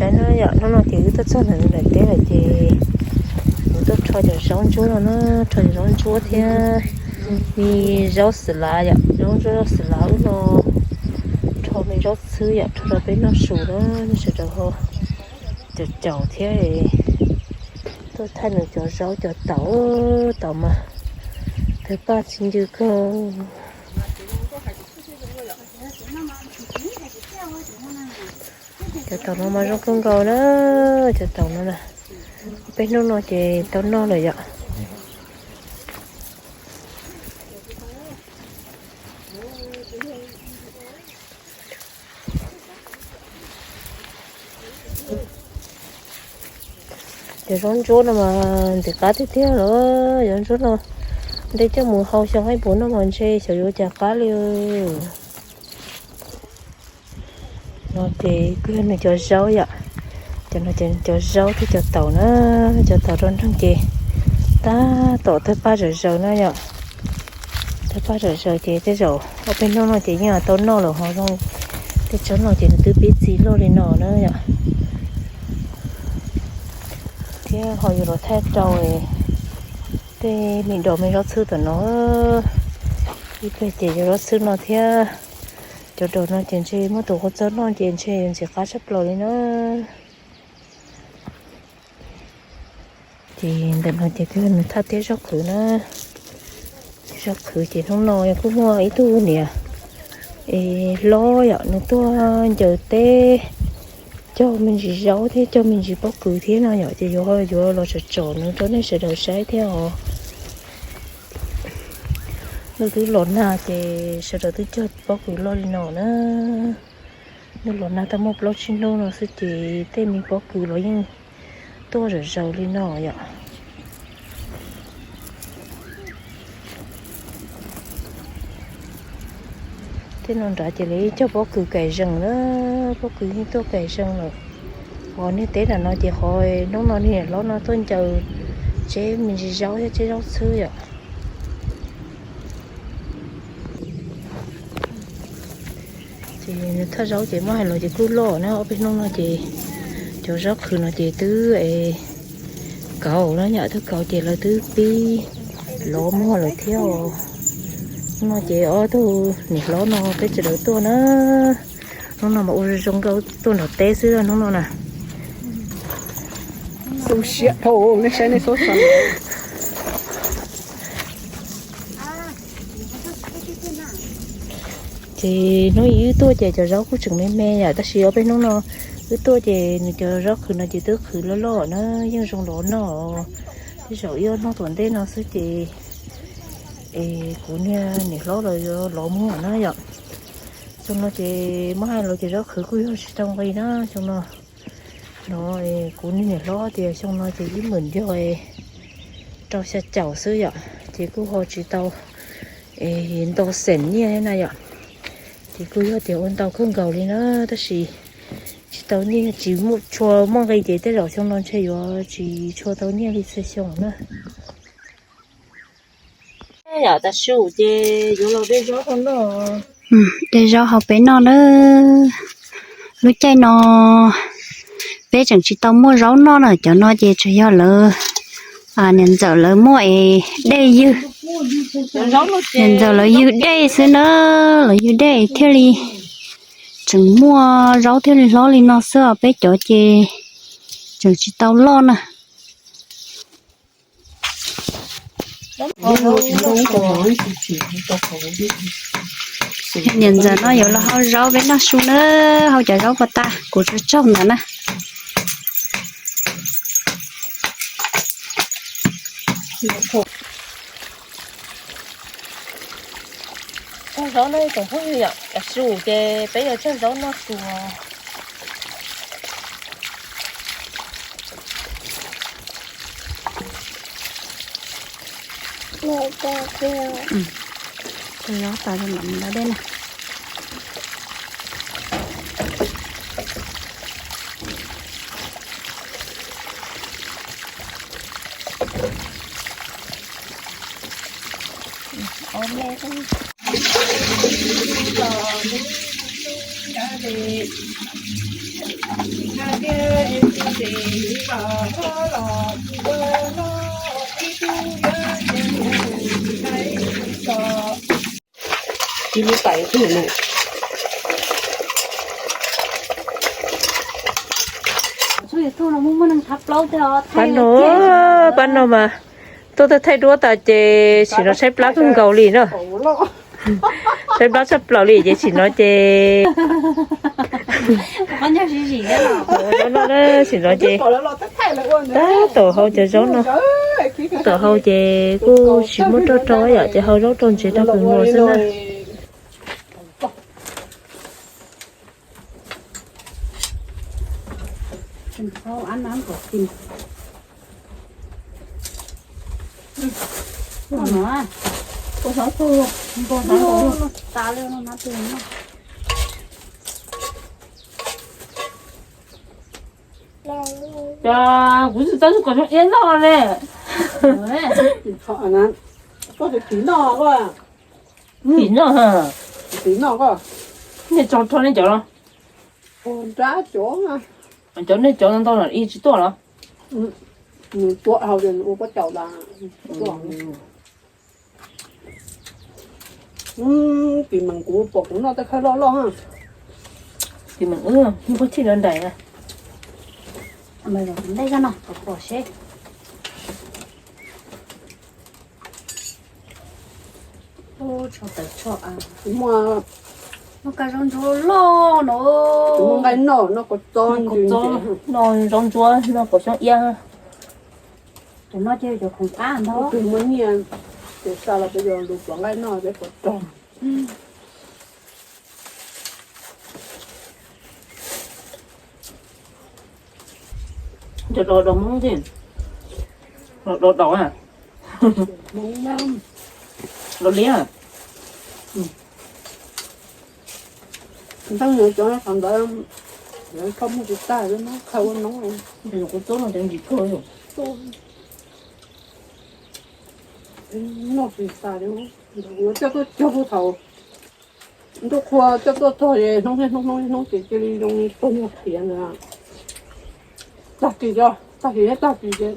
No yom, hnub no ces wb tuaj txog ntawm teb lawm ces wb tuaj rho cov zaub ntsuab no na, rho cov zaub ntsuab thiab me zaub xwm lav yom, zaub ntsuab zaub xwm lav wb no, rho me zaub txhwb yom, rho rau peb noj su na, nej sawv daws ho caum caum thiab. Tuaj thaij nws cov zaub cov taum, taum mas thawj paj tsis ncw kawg. Cov taum no mas zoo kawg nkaus na, cov taum no na. Peb hnub no ces tau noj lawm yom. Cov zaub ntsuab no mas ntxim qab tiag tiag lawm, cov ntsuab no nte coj mus hau xyoo qaib npua noj mas ntshe xyov yuav cas qab li. No ces kuj yog nws cov zaub yom, cov no ces cov zaub thiab cov taum na, cov taum rau nreeg ces tab tom thawj paj zawm zaws na yom. Thawj paj zawm zaws ces tej zaum ob peb hnub no ces yeej tau noj lawm ho zoo. Tej tsob no ces nws twb pib txi loj li no na yom. Thiab ho yuav los thaij rau tej me dos me zaub txhwb tom no. Ib pliag ces cov zaub txhwb no thiab cov dos no ces ntshe muab tus qau txob noj ces ntshe yuav ntxim qab tshaj plaws li na. Ces ntawm no ces kuj yog nws thaj teb zaub qhwv na. Teb zaub qhwv ces hnub no kuj muaj ib tug niam es hlob yom, nws tuaj ncaws teb cog me ntsis zaub thiab cog me ntsis pob kws thiab no yom, ces yuav, yuav los tsom tsom nws rau nej sawv daws saib thiab os. Nws twb los nag ces sawv daws twb cog pob kws loj li no na. Nws los nag tau muaj plaub tsib hnub no xwb ces tej me pob kws los yeej tuaj zawm zaws li no yom. Tej no nrad ces lawv yeej cog pob kws kaim zees na, pob kws yeej tuaj kaim zees lawm. Qhov niag teb nram no ces qhov hnub no niag niam hlob no tuaj ncaws tseb me ntsis zaub thiab tseb zaub txhwb yom. Ces nws thaj zaub ces muab hais los ces kuj loj na, ob peb hnub no ces cov zaub qhwv no ces twb kauv na yom, twb kauv ces lawv twb pib lov muag lawm thiab. Hnub no ces ob tug niam hlob no peb sawv daws tuaj na. Hnub no mas ua zoo zoo nkauj tuaj nram teb xwb hnub no na. Zoo siab dhau, nej saib nej txhob xav. Ces hnub ib wb tuaj ces cov zaub kuj tseem me me yom, tab sis ob peb hnub no wb tuaj ces nws cov zaub qhwv no ces twb qhwv loj loj na, yeej zoo lov noj. Tej zaum ib ob hnub tom ntej no xwb ces es kuv niag niam hlob los yuav lov muag na yom. Xyoo no ces muab hais los ces zaub qhwv kuj yog tsis tau nqi na xyoo no. No kuv niag niam hlob tias xyoo no ces ib hmos nco rau xya caum xwb yom, ces kuj ho tsis tau nto xees nyiaj thiab na yom. Ces kuj yog tias ua ntau kawg nkaus li na, tab sis tsis tau nyiaj, tsis muaj, tshua muaj nqi ces tej zaum xyoo no ntshe yuav tsis tshua tau nyiaj li txhua xyoo na. Yom, tav su ces yuav los de zaub rau noj. De zaub hauv peb noj na. Lub caij no peb tseem tsis tau muaj zaub noj na, cov no ces tsuas yog lawv, niam ntxawm lawv muaj es dej ywg, niam ntxawm lawv ywg dej xwb na, lawv ywg dej thiaj li tseem muaj zaub thiaj li hlob li no xwb os, peb cov ces tseem tsis tau loj na. Niam ntxawm no yuav los hau zaub peb noj su na, hau cov zaub puas tag kuv tsaug tsaug ntawd na. Tsaug zaub no tsoom phooj ywg yom, tav su ces peb yuav tsaug zaub noj su. Tsaug zaub tas mam li los dej na. Ib lub tais tug lus. Pab no, pab no mas tuaj thaij duab tas ces sim no tshaib plab kawg nkaus li no. Tshaib plab tshaj plaws li ces sim no ces, no, sim no ces tab tom hau cov zaub no. Tab tom hau ces kuj tsis muaj roj rau yom, ces hau zaub rau ntsev rau kws no xwb na. Kuv tsis tau kom xyoob iab noj ne. Koj tiv noj, tiv noj, tiv noj koj. Nej tso rho nej cov los? Nrab cov, cov nej cov ntau ntau no ib tsis tuaj los? Nws tua hauv ces nws ua pob caus tas. Tim meem kuv pom kuv noj tej khawb loj loj. Tim meem wb muaj pob chij no nraim na. Ntej no pom seb. Tsho tawm tsho, noj kab zaub ntsuab loj no. Nqaij noj, noj kua txob, noj zaub ntsuab, noj kua xyoob iab. Cov no ces cov khoom qab ntag. Tus muaj nyiaj ces xa los peb yuav lus pov nqaij noj peb puas rog. Cov dos dos Hmoob thiab, dos dos, dos liab. Ntawd cov qhov ntawd koj muaj tsis tag, koj ua no, kuv tub no cov ntsis kawg. Noj tsis tas li, coj tuaj cog thaum ntuj qhua coj tuaj txog es hnub niaj hnub hnub niaj hnub ces cia li zoo li pog nyuag qhiav ntawd. Tag kis, tag kis thiab tag kis ces